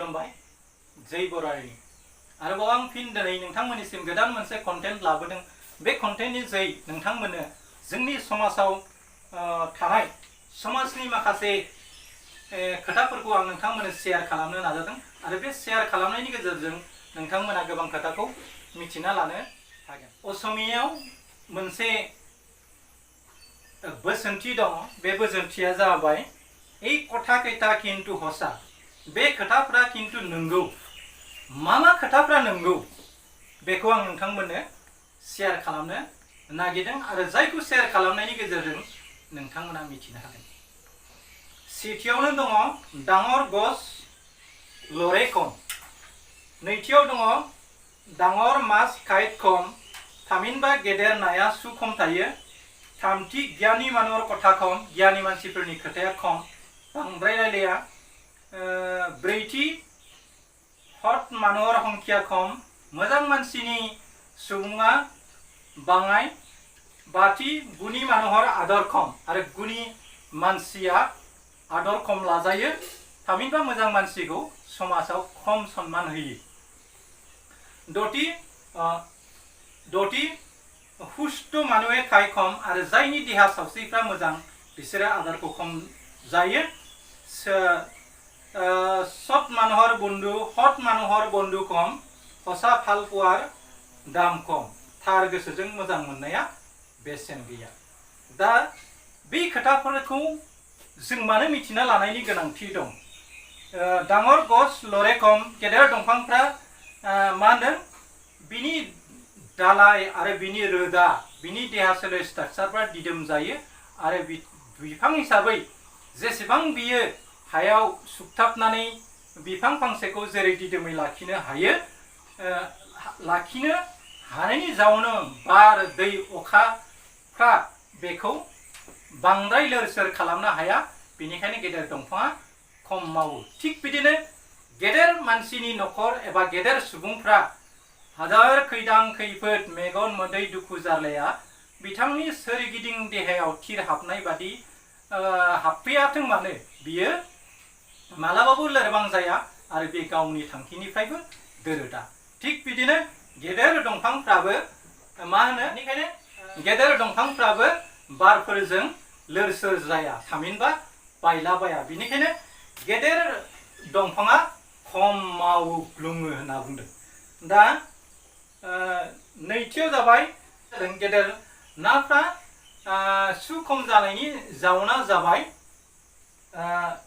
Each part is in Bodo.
खुलुमबाय जय बरारि आरोबाव आं फिन दिनै नोंथांमोननिसिम गोदान मोनसे कन्टेन्ट लाबोदों। बे कन्टेन्टनि जै नोंथांमोननो जोंनि समाजाव थानाय समाजनि माखासे खोथाफोरखौ आं नोंथांमोननो शेयार खालामनो नाजादों आरो बे शेयार खालामनायनि गेजेरजों नोंथांमोना गोबां खोथाखौ मिथिना लानो हागोन। असमियाव मोनसे बोसोनथि दङ। बे बोसोनथिया जाबाय এই কথা কেইটা কিন্তু হসা। बे खोथाफ्रा किन्तु नंगौ। मा खोथाफ्रा नंगौ बेखौ आं नोंथांमोननो शेयार खालामनो नागिरदों आरो जायखौ शेयार खालामनायनि गेजेरजों नोंथांमोना मिथिनो हागोन। सेथियावनो दङ डाঙर गस लरे खम। नैथियाव दङ डाঙर मास काइट खम। थामहिनबा गेदेर नाया सु खम थायो। थामथि गियानि मानवर कथा खम। गियानि मानसिफोरनि खोथाया खम, बांद्राय रायलाया। ब्रैथि हट मानवर हंखिया खम। मोजां मानसिनि सुबुङा बाङाय। बाथि गुनि मानहर आदर खम आरो गुनि मानसिया आदर खम लाजायो। थामहिनबा मोजां मानसिखौ समाजाव खम सन्मान होयो। दथि हुस्थ मानुवे खाय खम आरो जायनि देहा सावस्रिफ्रा मोजां बिसोरो आदारखौ खम जायो। सत मानहर बन्धु हट मानहर बन्धु खम। हसा फालपुआर दाम खम। थार गोसोजों मोजां मोननाया बेसेन गैया। दा बे खोथाफोरखौ जों मानो मिथिना लानायनि गोनांथि दं। डाঙर गस लरे खम। गेदेर दंफांफ्रा मा होनदों बिनि दालाय आरो बिनि रोदा बिनि देहा सोलेर स्ट्राक्चारफ्रा दिदोम जायो आरो बिफां हिसाबै जेसेबां बियो हायाव सुथाबनानै बिफां फांसेखौ जेरै दिदोमै लाखिनो हायो, लाखिनो हानायनि जाउनाव बार दै अखाफ्रा बेखौ बांद्राय लोर सोर खालामनो हाया। बेनिखायनो गेदेर दंफाङा खम मावो। थिग बिदिनो गेदेर मानसिनि न'खर एबा गेदेर सुबुंफ्रा हाजार खैदां खैफोद मेगन मोदै दुखु जारलाया बिथांनि सोरगिदिं देहायाव थिर हाबनाय बादि हाबफैयाथों मानो बियो मालाबाबो लोरबां जाया आरो बे गावनि थांखिनिफ्रायबो दोरोदा। थिग बिदिनो गेदेर दंफांफ्राबो मा होनो बेनिखायनो गेदेर दंफांफ्राबो बारफोरजों लोर सोर जाया, थामहिनबा बायलाबाया। बेनिखायनो गेदेर दंफाङा खम मावग्लुङो होनना बुंदों। दा नैथियाव जाबाय गेदेर नाफ्रा सु खम जानायनि जाउना जाबाय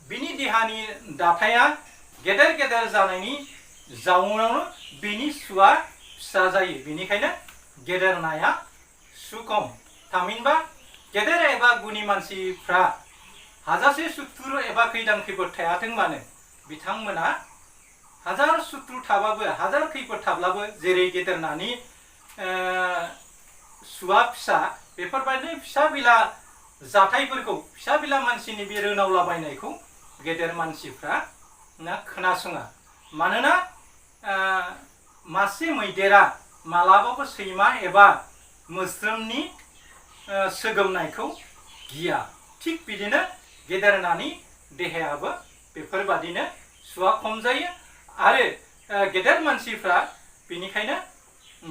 बिनि देहानि दाथाया गेदेर गेदेर जानायनि जाउनावनो बिनि सुआ फिसा जायो। बेनिखायनो गेदेर नाया सु खम। थामहिनबा गेदेर एबा गुनि मानसिफ्रा हाजासे सुथुर एबा खैदां खैफोद थायाथों मानो बिथांमोना हाजार सुथ्रु थाबाबो हाजार खैफोद थाब्लाबो जेरै गेदेर नानि सुआ फिसा बेफोरबायदि फिसा बिला जाथायफोरखौ फिसा बिला मानसिनि बे रोनावलाबायनायखौ गेदेर मानसिफ्रा खोनासङा। मानोना मासे मैदेरा मालाबाबो सैमा एबा मोस्रोमनि सोगोमनायखौ गिया। थिग बिदिनो गेदेर नानि देहायाबो बेफोरबादिनो सुआ खम जायो आरो गेदेर मानसिफ्रा बेनिखायनो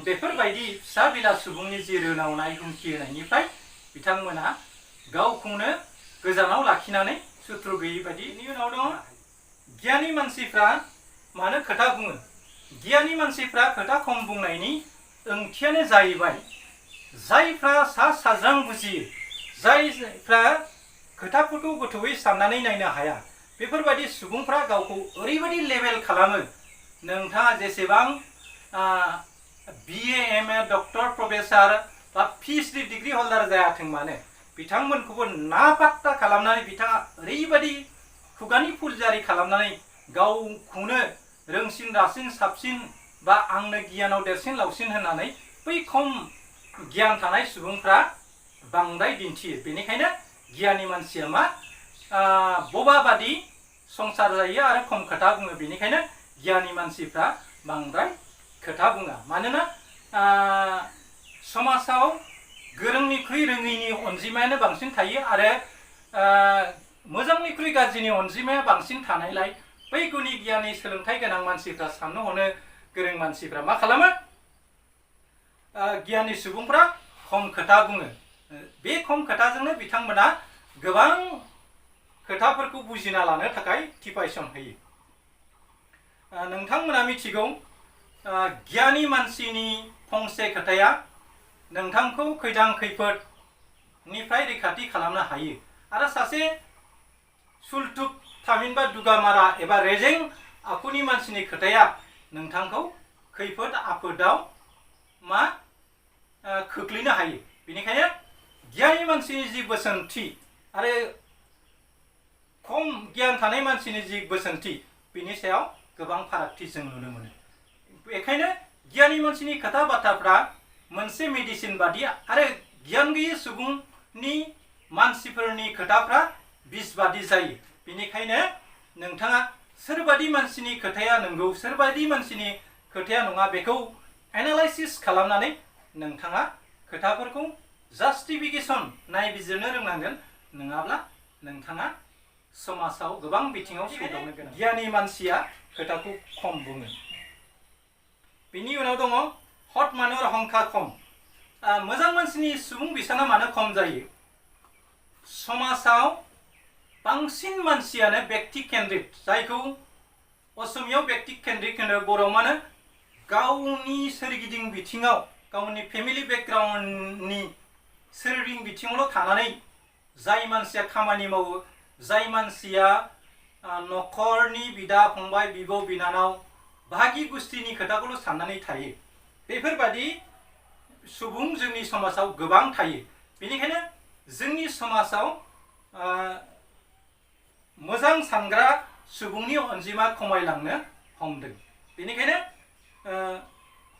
बेफोरबायदि फिसा बिला सुबुंनि जि रोनावनाय हुमखि होनायनिफ्राय बिथांमोना गावखौनो गोजानाव लाखिनानै सुथ्रु गैयि बायदि। बेनि उनाव दङ गियानि मानसिफ्रा मानो खोथा बुङो। गियानि मानसिफ्रा खोथा खम बुंनायनि ओंथियानो जाहैबाय जायफ्रा सा साज्रां बुजियो, जायफ्रा खोथाफोरखौ गोथौयै साननानै नायनो हाया, बेफोरबायदि सुबुंफ्रा गावखौ ओरैबायदि लेबेल खालामो। नोंथाङा जेसेबां BA MA डक्टर प्रफेसर बा PhD डिग्री हल्डार जायाथों मानो बिथांमोनखौबो नापात्ता खालामनानै बिथाङा ओरैबायदि खुगानि फुलजारि खालामनानै गावखौनो रोंसिन रासिन साबसिन बा आंनो गियानाव देरसिन लावसिन होननानै बै खम गियान थानाय सुबुंफ्रा बांद्राय दिन्थियो। बेनिखायनो गियानि मानसिया मा बबा बादि संसार जायो आरो खम खोथा बुङो। बेनिखायनो गियानि मानसिफ्रा बांद्राय खोथा बुङा। मानोना समाजाव गोरोंनिख्रुइ रोङैनि अनजिमायानो बांसिन थायो आरो मोजांनिख्रुइ गाज्रिनि अनजिमाया बांसिन थानायलाय बै गुनि गियानि सोलोंथाइ गोनां मानसिफ्रा साननो हनो गोरों मानसिफ्रा मा खालामो गियानि सुबुंफ्रा खम खोथा बुङो बे खम खोथाजोंनो बिथांमोना गोबां खोथाफोरखौ बुजिना लानो थाखाय टिपाइसन होयो नोंथांमोना मिथिगौ गियानि मानसिनि फंसे खोथाया नोंथांखौ खैदां खैफोदनिफ्राय रैखाथि खालामनो हायो आरो सासे सुलथुब थामहिनबा दुगामारा एबा रेजें आखुनि मानसिनि खोथाया नोंथांखौ खैफोद आफोदाव मा खोख्लैनो हायो बेनिखायनो गियानि मानसिनि जि बोसोनथि आरो खम गियान थानाय मानसिनि जि बोसोनथि बिनि सायाव गोबां फारागथि जों नुनो मोनो बेखायनो गियानि मानसिनि खोथा बाथ्राफ्रा मोनसे मेडिसिन बादि आरो गियान गैयै सुबुंनि मानसिफोरनि खोथाफ्रा बिस बादि जायो बेनिखायनो नोंथाङा सोरबादि मानसिनि खोथाया नंगौ सोरबादि मानसिनि खोथाया नङा बेखौ एनालाइसिस खालामनानै नोंथाङा खोथाफोरखौ जास्टिफिकेसन नायबिजिरनो रोंनांगोन नङाब्ला नोंथाङा समाजाव गोबां बिथिङाव सौदावनो गोनां गियानि मानसिया खोथाखौ खम बुङो बेनि उनाव दङ हट मानुर हंखा खम मोजां मानसिनि सुबुं बिसाना मानो खम जायो समाजाव बांसिन मानसियानो व्यक्ति केन्द्रित जायखौ असमियाव व्यक्ति केन्द्रित होनो बर'आव मानो गावनि सोरगिदिं बिथिङाव गावनि फेमिलि बेकग्राउन्डनि सोरगिदिं बिथिङावल' थानानै जाय मानसिया खामानि मावो जाय मानसिया न'खरनि बिदा फंबाय बिब' बिनानाव भागि गुस्थिनि खोथाखौल' साननानै थायो बेफोरबादि सुबुं जोंनि समाजाव गोबां थायो बेनिखायनो जोंनि समाजाव मोजां सानग्रा सुबुंनि अनजिमा खमायलांनो हमदों बेनिखायनो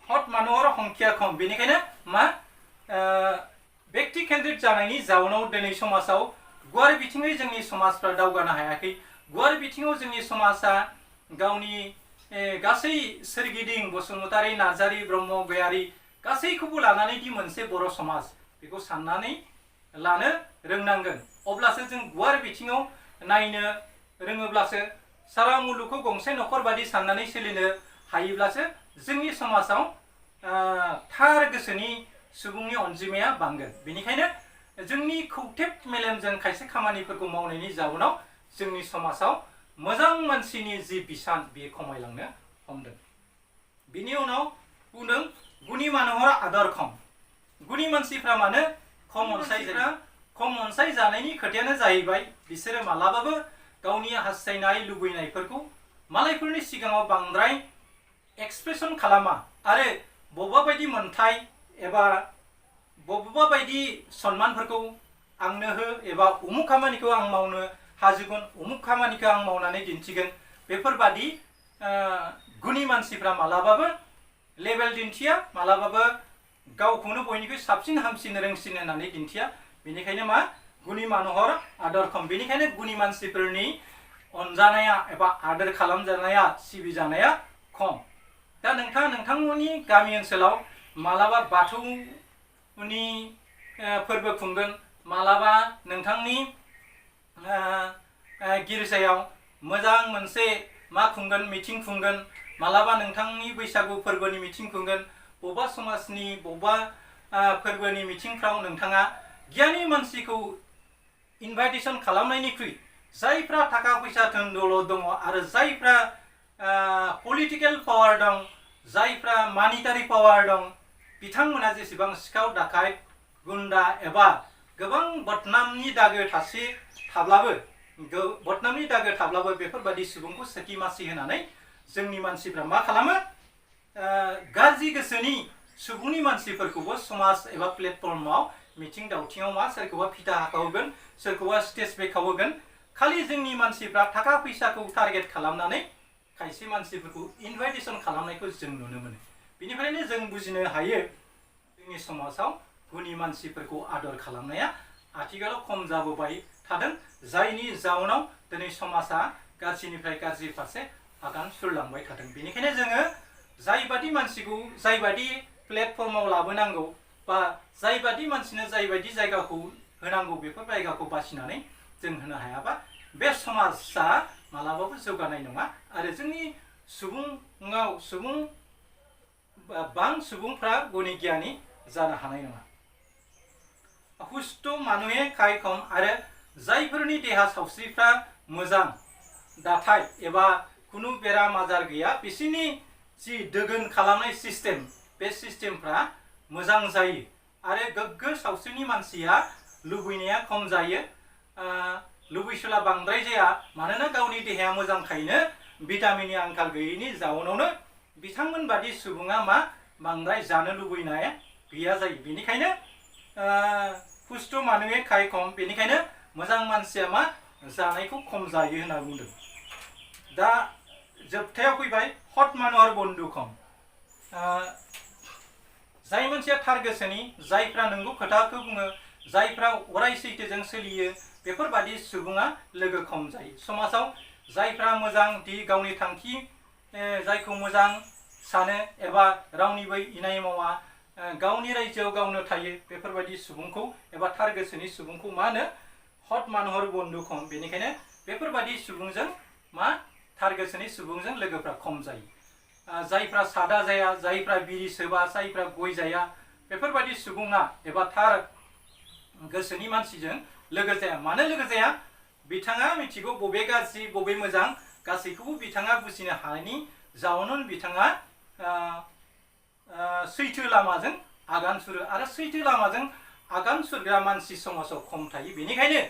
हट मानुर हंखिया खम बेनिखायनो मा व्यक्ति केन्द्रित जानायनि जाउनाव दिनै समाजाव गुवार बिथिङै जोंनि समाजफ्रा दावगानो हायाखै गुवार बिथिङाव जोंनि समाजा गावनि गासै सोरगिदिं बसुमतारी नार्जारी ब्रह्म गयारी गासैखौबो लानानै दि मोनसे बर' समाज बेखौ साननानै लानो रोंनांगोन अब्लासो जों गुवार बिथिङाव नायनो रोङोब्लासो सारा मुलुगखौ गंसे न'खर बादि साननानै सोलिनो हायोब्लासो जोंनि समाजाव थार गोसोनि सुबुंनि अनजिमाया बांगोन बेनिखायनो जोंनि खौथेब मेलेमजों खायसे खामानिफोरखौ मावनायनि जाउनाव जोंनि समाजाव मोजां मानसिनि जि बिसान बेयो खमायलांनो हमदों बिनि उनाव बुंदों गुनि मानुहर आदर खम गुनि मानसिफ्रा मानो खम अनसाय जानायनि खोथायानो जाहैबाय बिसोरो मालाबाबो गावनि हास्थायनाय लुबैनायफोरखौ मालायफोरनि सिगाङाव बांद्राय एक्सप्रेसन खालामा आरो बबेबा बायदि मोनथाय एबा बबेबा बायदि सन्मानफोरखौ आंनो हो एबा उमुक खामानिखौ आं मावनो हाजोगोन उमुक खामानिखौ आं मावनानै दिन्थिगोन बेफोरबादि गुनि मानसिफ्रा मालाबाबो लेभेल दिन्थिया मालाबाबो गावखौनो बयनिख्रुइ साबसिन हामसिन रोंसिन होननानै दिन्थिया बेनिखायनो मा गुनि मानुहर आदर खम बेनिखायनो गुनि मानसिफोरनि अनजानाया एबा आदर खालामजानाया सिबिजानाया खम दा नोंथांमोननि गामि ओनसोलाव मालाबा बाथौनि फोरबो खुंगोन मालाबा नोंथांनि गिर्जायाव मोजां मोनसे मा खुंगोन मिटिं खुंगोन मालाबा नोंथांनि बैसागु फोरबोनि मिटिं खुंगोन बबेबा समाजनि बबेबा फोरबोनि मिटिंफ्राव नोंथाङा गियानि मानसिखौ इनभाइटेसन खालामनायनिख्रुइ जायफ्रा थाखा फैसा धोन दौलत दङ आरो जायफ्रा पलिटिकेल पावार दं जायफ्रा मानिटारि पावार दं बिथांमोना जेसेबां सिखाव दाखायत गुन्दा एबा गोबां बदनामनि दागो थाब्लाबो बेफोरबादि सुबुंखौ सेथि मासि होनानै जोंनि मानसिफ्रा मा खालामो गाज्रि गोसोनि सुबुंनि मानसिफोरखौबो समाज एबा प्लेटफर्माव मिथिं दावथिङाव मा सोरखौबा फिथा हाखावगोन सोरखौबा स्टेज बेखावहोगोन खालि जोंनि मानसिफ्रा थाखा फैसाखौ टारगेट खालामनानै खायसे मानसिफोरखौ इनभाइटेसन खालामनायखौ जों नुनो मोनो बेनिफ्रायनो जों बुजिनो हायो जोंनि समाजाव गुनि मानसिफोरखौ आदर खालामनाया आथिखालाव खम जाबोबाय थादों जायनि जाउनाव दिनै समाजा गाज्रिनिफ्राय गाज्रि फारसे आगान सुरलांबाय थादों बेनिखायनो जोङो जायबादि मानसिखौ जायबादि प्लेटफर्माव लाबोनांगौ बा जायबादि मानसिनो जायबादि जायगाखौ होनांगौ बेफोर जायगाखौ बासिनानै जों होनो हायाबा बे समाजा मालाबाबो जौगानाय नङा आरो जोंनि सुबुंफ्रा गुनि गियानि जानो हानाय नङा। हुस्थ' मानुहे खाय खम आरो जायफोरनि देहा सावस्रिफ्रा मोजां दाथाय एबा खुनु बेराम आजार गैया बिसोरनि जि दोगोन खालामनाय सिस्टेम बे सिस्टेमफ्रा मोजां जायो आरो गोग्गो सावस्रिनि मानसिया लुबैनाया खम जायो, लुबैसुला बांद्राय जाया, मानोना गावनि देहाया मोजांखायनो भिटामिननि आंखाल गैयैनि जाउनावनो बिथांमोन बादि सुबुङा बांद्राय जानो लुबैनाय गैया जायो। बेनिखायनो हुस्थ' मानुहे खाय खम, बेनिखायनो मोजां मानसिया जानायखौ खम जायो होनना बुंदों। दा जोबथायाव फैबाय हत मानुहर बन्धु खम। जाय मानसिया थार गोसोनि, जायफ्रा नंगौ खोथाखौ बुङो, जायफ्रा अराय सैथोजों सोलियो, बेफोरबादि सुबुङा लोगो खम जायो। समाजाव जायफ्रा मोजां गावनि थांखि जायखौ मोजां सानो एबा रावनिबो इनाय मावा, गावनि रायजोआव गावनो थायो, बेफोरबायदि सुबुंखौ एबा थार गोसोनि सुबुंखौ हत मानुहर बन्धु खम। बेनिखायनो बेफोरबायदि सुबुंजों थार गोसोनि सुबुंजों लोगोफ्रा खम जायो। जायफ्रा सादा जाया, जायफ्रा बिरि सोबा, जायफ्रा गय जाया, बेफोरबायदि सुबुङा एबा थार गोसोनि मानसिजों लोगो जाया। मानो लोगो जाया? बिथाङा मिथिगौ बबे गाज्रि बबे मोजां गासैखौबो बिथाङा बुजिनो हानायनि जाउनावनो बिथाङा सैथो लामाजों आगान सुरो आरो सैथो लामाजों आगान सुरग्रा मानसि समाजाव खम थायो। बेनिखायनो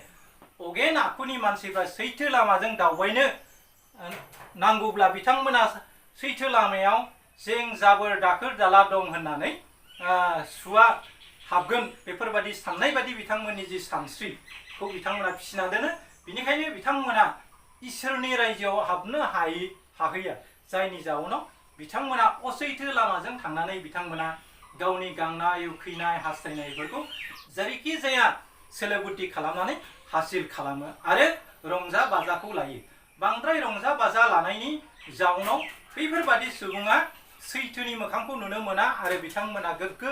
अगेन आखुनि मानसिफ्रा सैथो लामाजों दावबायनो नांगौब्ला बिथांमोना सैथो लामायाव जें जाबोर दाखोर दाला दं होननानै सुवा हाबगोन बेफोरबायदि साननाय बादि बिथांमोननि जि सानस्रिखौ बिथांमोना फिसिना दोनो। बेनिखायनो बिथांमोना इसोरनि रायजोआव हाबनो हाहैया, जायनि जाउनाव बिथांमोना असैथो लामाजों थांनानै बिथांमोना गावनि गांनाय उखैनाय हास्थायनायफोरखौ जेरैखि जाया सोलो बुद्धि खालामनानै हासिल खालामो आरो रंजा बाजाखौ लायो। बांद्राय रंजा बाजा लानायनि जाउनाव बैफोरबादि सुबुङा सैथोनि मोखांखौ नुनो मोना आरो बिथांमोना गोग्गो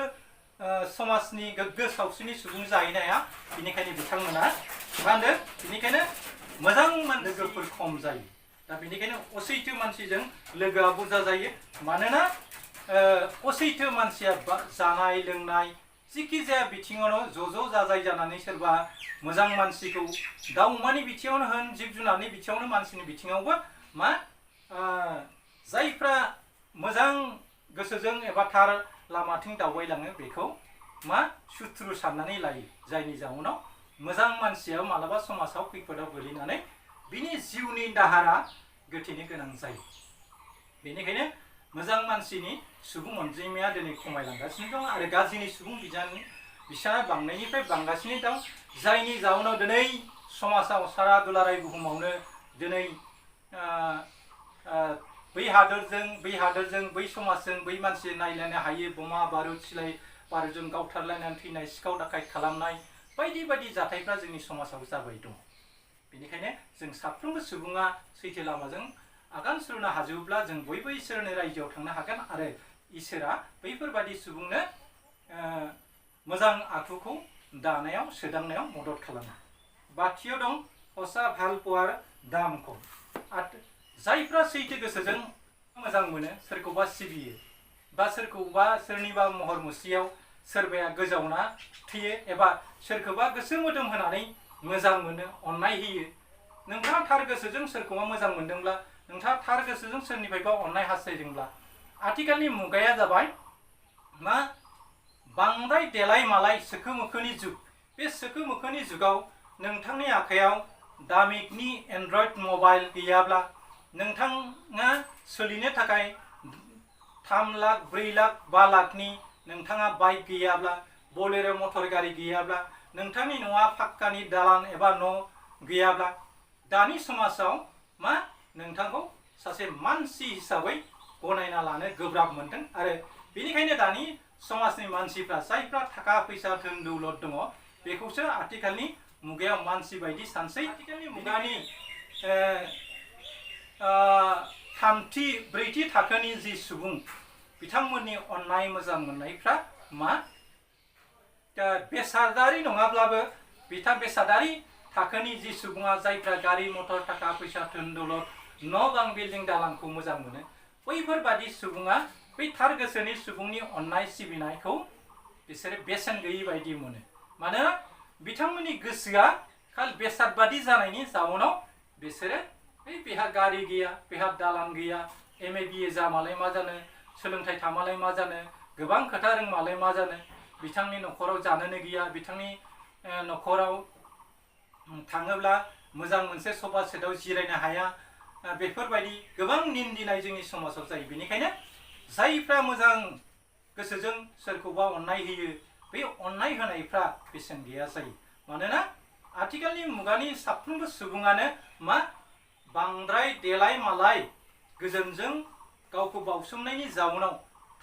समाजनि गोग्गो सावस्रिनि सुबुं जाहैनो हाया। बेनिखायनो बिथांमोना बेनिखायनो मोजां लोगोफोर खम जायो। दा बेनिखायनो असैथो मानसिजों लोगोआ बुरजा जायो। मानोना असैथो मानसिया जानाय लोंनाय जिखि जाया बिथिङावनो ज' जाजाय जानानै सोरबा मोजां मानसिखौ दाउ अमानि बिथिङावनो होन, जिब जुनारनि बिथिङावनो, मानसिनि बिथिङावबो जायफ्रा मोजां गोसोजों एबा थार लामाथिं दावबायलाङो बेखौ सुथ्रु साननानै लायो। जायनि जाउनाव मोजां मानसिया मालाबा समाजाव खैफोदाव गोलैनानै बिनि जिउनि दाहारा गोथेनो गोनां जायो। बेनिखायनो मोजां मानसिनि सुबुं अनजिमाया दिनै खमायलांगासिनो दं आरो गाज्रिनि सुबुं बिसाना बांनायनिफ्राय बांगासिनो दं। जायनि जाउनाव दिनै समाजाव सारा दुलाराय बुहुमावनो दिनै बै हादोरजों बै समाजजों बै मानसि नायलायनो हायै बमा बारुद सिलाय बारुदजों गावथारलायनानै थैनाय, सिखाव दाखायत खालामनाय बायदि बायदि जाथायफ्रा जोंनि समाजाव जाबाय दङ। बेनिखायनो जों साफ्रोमबो सुबुङा सैथो लामाजों आगान सुरनो हाजोबब्ला जों बयबो इसोरनि रायजोआव थांनो हागोन आरो इसोरा बैफोरबादि सुबुंनो मोजां आखुखौ दानायाव सोदांनायाव मदद खालामो। बाथियाव दं हसा भालपुआर दाम खम। जायफ्रा सैथो गोसोजों मोजां मोनो, सोरखौबा सिबियो बा सोरखौबा सोरनिबा महर मुस्रियाव सोरबाया गोजावना थैयो एबा सोरखौबा गोसो मोदोम होनानै मोजां मोनो, अननाय होयो। नोंथाङा थार गोसोजों सोरखौबा मोजां मोनदोंब्ला, नोंथाङा थार गोसोजों सोरनिफ्रायबा अननाय हास्थायदोंब्ला, आथिखालनि मुगाया जाबाय बांद्राय देलाय मालाय सोखो मोखोनि जुग। बे सोखो मोखोनि जुगाव नोंथांनि आखायाव दामिकनि एन्ड्रइड मबाइल गैयाब्ला, नोंथाङा सोलिनो थाखाय 3 लाख 4 लाख 5 लाखनि नोंथाङा बाइक गैयाब्ला, बोलेरो मटर गारि गैयाब्ला, नोंथांनि न'आ पाक्कानि दालान एबा न' गैयाब्ला, दानि समाजाव नोंथांखौ सासे मानसि हिसाबै गनायना लानो गोब्राब मोनदों। आरो बेनिखायनो दानि समाजनि मानसिफ्रा जायफ्रा थाखा फैसा धोन दौलत दङ बेखौसो आथिखालनि मुगायाव मानसि बायदि सानसै। आथिखालनि मुगानि 3थि 4थि थाखोनि जि सुबुं बिथांमोननि अननाय मोजां मोननायफ्रा बेसादारि नङाब्लाबो बेसादारि थाखोनि जि सुबुङा जायफ्रा गारि मटर थाखा फैसा धोन दौलत न' बां बिल्डिं दालांखौ मोजां मोनो बैफोरबादि सुबुङा बै थार गोसोनि सुबुंनि अननाय सिबिनायखौ बिसोरो बेसेन गैयै बायदि मोनो। मानोना बिथांमोननि गोसोआ खालि बेसादबादि जानायनि जाउनाव बिसोरो बेहा गारि गैया, बेहा दालान गैया, MA BA जामालाय मा जानो, सोलोंथाइ थामालाय मा जानो, गोबां खोथा रोंमालाय मा जानो, बिथांनि न'खराव जानोनो गैया, बिथांनि न'खराव थाङोब्ला मोजां मोनसे सफा सेटआव जिरायनो हाया, बेफोरबायदि गोबां निन्दिनाय जोंनि समाजाव जायो। बेनिखायनो जायफ्रा मोजां गोसोजों सोरखौबा अननाय होयो बे अननाय होनायफ्रा बेसेन गैया जायो। मानोना आथिखालनि मुगानि साफ्रोमबो सुबुङानो मा बांद्राय देलाय मालाय गोजोनजों गावखौ बावसोमनायनि जाउनाव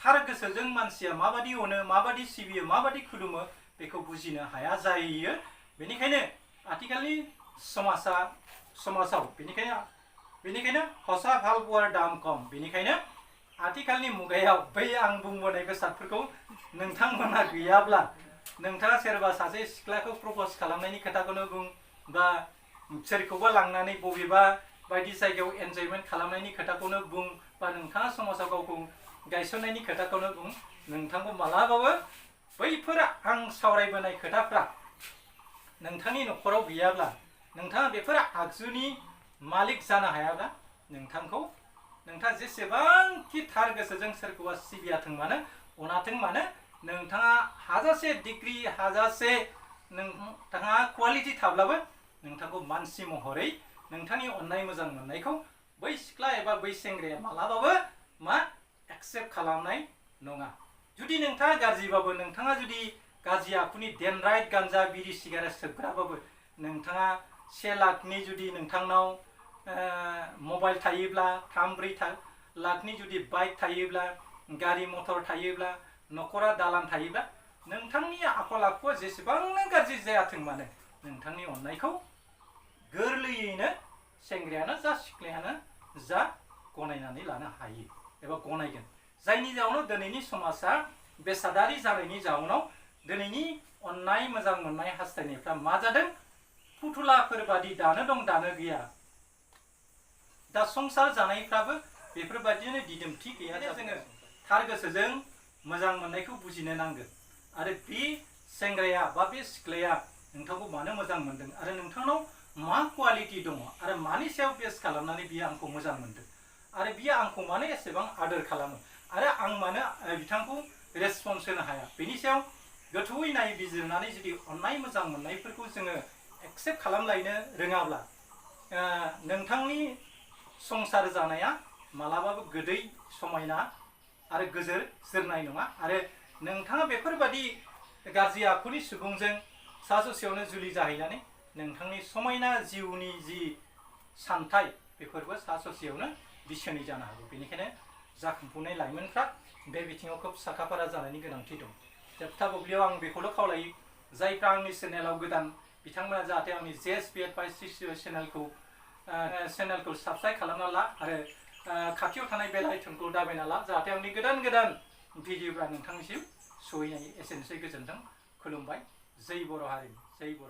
थार गोसोजों मानसिया माबादि अनो, माबादि सिबियो, माबादि खुलुमो बेखौ बुजिनो हाया जायो। बेनिखायनो आथिखालनि समाजाव बेनिखायनो हसा भाल पुवार दाम खम। बेनिखायनो आथिखालनि मुगायाव बै आं बुंबोनाय बेसादफोरखौ नोंथांमोना गैयाब्ला नोंथाङा सोरबा सासे सिख्लाखौ प्रप'ज खालामनायनि खोथाखौनो बुं बा सोरखौबा लांनानै बबेबा बायदि जायगायाव एन्जयमेन्ट खालामनायनि खोथाखौनो बुं बा नोंथाङा समाजाव गावखौ गायसननायनि खोथाखौनो बुं, नोंथांखौ मालाबाबो बैफोर आं सावरायबोनाय खोथाफ्रा नोंथांनि न'खराव गैयाब्ला, नोंथाङा बेफोर आगजुनि मालिक जानो हायाब्ला नोंथाङा जेसेबांखि थार गोसोजों सोरखौबा सिबियाथों मानो अनाथों मानो, नोंथाङा हाजासे डिग्री हाजासे नोंथाङा क्वालिटि थाब्लाबो नोंथांखौ मानसि महरै नोंथांनि अननाय मोजां मोननायखौ बै सिख्ला एबा बै सेंग्राया मालाबाबो एक्सेप्ट खालामनाय नङा। जुदि नोंथाङा गाज्रिबाबो, नोंथाङा जुदि गाज्रि आखुनि डेनराइट गान्जा बिरि सिगारेट सोबग्राबाबो, नोंथाङा 1 लाखनि जुदि नोंथांनाव मबाइल थायोब्ला, 3-4 लाखनि जुदि बाइक थायोब्ला, गारि मटर थायोब्ला, न'खरा दालान थायोब्ला, नोंथांनि आखल आखुआ जेसेबांनो गाज्रि जायाथों मानो नोंथांनि अननायखौ गोरलैयैनो सेंग्रायानो जा सिख्लायानो जा गनायनानै लानो हायो एबा गनायगोन। जायनि जाउनाव दिनैनि समाजा बेसादारि जानायनि जाउनाव दिनैनि अननाय मोजां मोननाय हास्थायनायफ्रा मा जादों, फुथुलाफोर बादि दानो दं दानो गैया। दा संसार जानायफ्राबो बेफोरबायदिनो दिदोमथि गैया। जोङो थार गोसोजों मोजां मोननायखौ बुजिनो नांगोन आरो बे सेंग्राया बा बे सिख्लाया नोंथांखौ मानो मोजां मोनदों आरो नोंथांनाव मा क्वालिटि दङ आरो मानि सायाव बेस खालामनानै बियो आंखौ मोजां मोनदों आरो बियो आंखौ मानो एसेबां आदर खालामो आरो आं मानो बिथांखौ रेसपन्स होनो हाया, बेनि सायाव गोथौयै नायबिजिरनानै जुदि अननाय मोजां मोननायफोरखौ जोङो एक्सेप्ट खालामलायनो रोङाब्ला नोंथांनि संसार जानाया मालाबाबो गोदै समायना आरो गोजोर जोरनाय नङा। आरो नोंथाङा बेफोरबादि गाज्रि आखुनि सुबुंजों सा ससेयावनो जुलि जाहैनानै नोंथांनि समायना जिउनि जि सानथाय बेफोरबो सा ससेयावनो दिसोनै जानो हागौ। बेनिखायनो जाखांफुनाय लाइमोनफ्रा बे बिथिङाव खोब साखाफारा जानायनि गोनांथि दं। जोबथा बुब्लियाव आं बेखौल' खावलायो, जायफ्रा आंनि चेनेलाव गोदान बिथांमोना जाहाथे आंनि JSB Advice चेनेलखौ साबस्क्राइब खालामना ला आरो खाथियाव थानाय बेल आइकनखौ दाबायना ला, जाहाथे आंनि गोदान भिडिअफ्रा नोंथांनिसिम सहैनाय। एसेनोसै, गोजोन्थों, खुलुमबाय। जै बर' हारिनि, जै बर'।